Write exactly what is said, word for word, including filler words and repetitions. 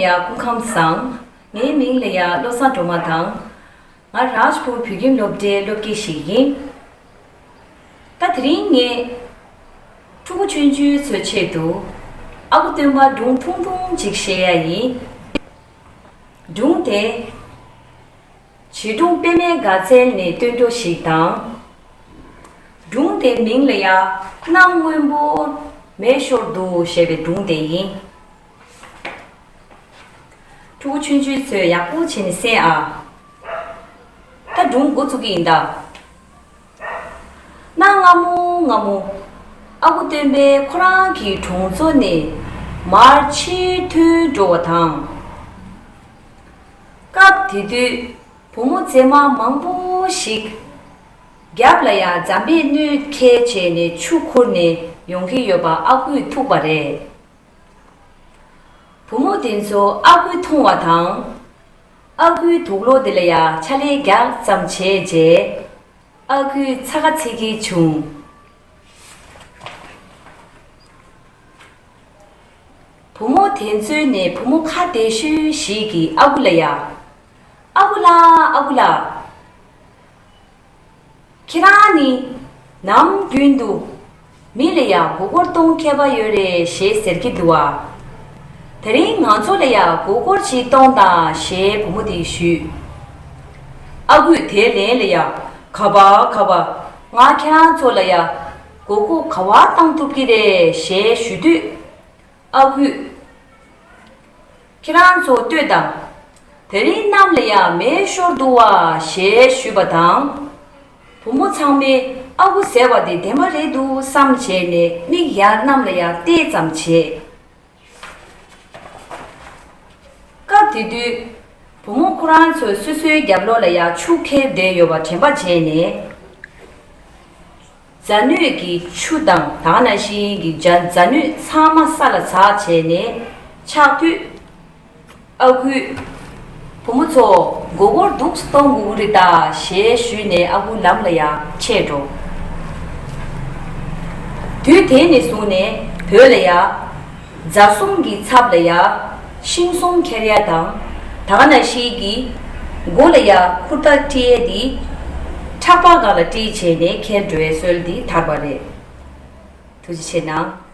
ཡ་སྐུ་ཁམས་བཟང་། ངའི་མིང་ལ་ཡ་བློ་བཟང་སྒྲོལ་མ་དང་། ང་རཱཇ་པུར་བོད་ཁྱིམ་སློབ་གྲྭའི་སློབ་དགེ་ཞིག་ཡིན། ད་དེ་རིང་ངས་ཕྲུ་གུ་ཆུང་ཆུང་ཚོའི་ཆེད་དུ་ཨ་ཁུ་སྟོན་པ་སྒྲུང་ཐུང་ཐུང་ཅིག་བཤད་ཡ་ཡིན། སྒྲུང་དེ། བྱིས་སྒྲུང་པདྨའི་དགའ་ཚལ་ནས་བཏོན་འགྲོ་ཞིག་དང་། སྒྲུང་དེའི་མིང་ལ་ཡ་གནམ་སྔོན་པོ་མེ་ཤོར་འདུག་ཞེས་པའི་སྒྲུང་དེ་ཡིན། ཕྲུ་གུ་ཆུང་ཆུང་ཚོས་ཡག་པོ་བྱས་ནས་གསན་ཨ། ད་སྒྲུང་འགོ་བཙུགས་ཀྱི་ཡིན་ད། གནའ་སྔ་མོ་སྔ་མོ། ཨ་ཁུ་སྟོན་པས་ཁོ་རང་གི་གྲོང་ཚོ་ནས་མར་ཕྱིར་ཐོན་འགྲོ་བ་དང་། སྐབས་དེ་དུས་བུ་མོ་མཛེས་མ་མང་པོ་ཞིག་རྒྱབ་ལ་ཡ་འཛམ་བུའི་སྣོད་འཁེལ་བྱས་ནས་ཆུ་ཁུར་ནས་ཡོང་གི་ཡོད་པ་ཨ་ཁུས་ཐུག་པ་རེད། བུ་མོ་དེ་ཚོ་ཨ་ཁུས་མཐོང་བ་དང་། ཨ་ཁུའི་དུག་ལོག་དེ་ལ་ཡ་ཕྱག་ལས་རྒྱག་ཙམ་བྱས་རྗེས། ཨ་ཁུས་ཚ་ག་ཚིག་གི་བྱུང་། བུ་མོ་དེ་ཚོའི་ནས་བུ་མོ་ཁ་བདེ་ཤོས་ཤིག་གིས་ཨ་ཁུ་ལ་ཡ། ཨ་ཁུ་ལགས། ཨ་ཁུ་ལགས། ཁྱེད་རང་ནི་ནམ་རྒྱུན་དུ་མི་ལ་ཡ་མགོ་སྐོར་གཏོང་མཁས་པ་ཡོད་རེད་ཞེས་ཟེར་གྱི་འདུག་ཨ། དེ་རིང་ང་ཚོ་ལ་ཡ་མགོ་སྐོར་ཞིག་གཏོང་དང་ཞེས་བུ་མོ་དེས་ཞུས། ཨ་ཁུས་དེའི་ལན་ལ་ཡ། ག་པ་ག་པ། ང་ཁྱེད་རང་ཚོ་ལ་ཡ་མགོ་སྐོར་ག་པར་བཏང་ཐུབ་ཀྱི་རེད་ཞེས་ཞུ་དུས། ཨ་ཁུས། ཁྱེད་རང་ཚོ་ལྟོས་དང་། དེ་རིང་གནམ་ལ་ཡ་མེ་ཤོར་འདུག་བ་ཞེས་ཞུས་པ་དང་། བུ་མོ་ཚང་མས་ཨ་ཁུ་ཟེར་བ་དེ་བདེན་པ་རེད་འདུག་བསམ་བྱས་ནས་མིག་ཡར་གནམ་ལ་ཡ་བལྟས་ཙམ་བྱས། སྐབས་དེ་དུས། བུ་མོ་ཁོ་རང་ཚོས་སོ་སོའི་རྒྱབ་ལོགས་ལ་ཡ་ཆུ་འཁེལ་བསྡད་ཡོད་པ་དྲན་པ་བྱས་ནས། རྫ་སྣོད་ཀྱི་ཆུ་དང་ད་ག་ནང་བཞིན་གྱི་རྫ་རྫ་སྣོད་ཚང་མ་ས་ལ་ཟགས་བྱས་ནས་ཆགས་དུས། ཨ་ཁུས། བུ་མོ་ཚོ་མགོ་སྐོར་འདུག་སེ་གཏོང་དགོས་ཀྱི་རེད་ད་ཞེས་ཞུས་ནས་ཨ་ཁུ་ལམ་ལ་ཡ་ཆས་འགྲོ། དུས་དེ་ནས་བཟུང་ནས་བོད་ལ་ཡ། རྫ་གསུམ་གྱི་ཚབ་ལ་ཡ། ཤིང་ཟོམ་འཁྱེར་ཡ་དང་། ད་ག་ནང་བཞིན་གྱི། མགོ་ལ་ཡ་ཁུར་ཐག་དཀྲི་ཡས་འདི། ཕྲག་པ་སྒང་ལ་དཀྲིས་བྱས་ནས་འཁྱེར་འགྲོ་བའི་སྲོལ་འདི་དར་བ་རེད། ཐུགས་རྗེ་ཆེ་གནང་།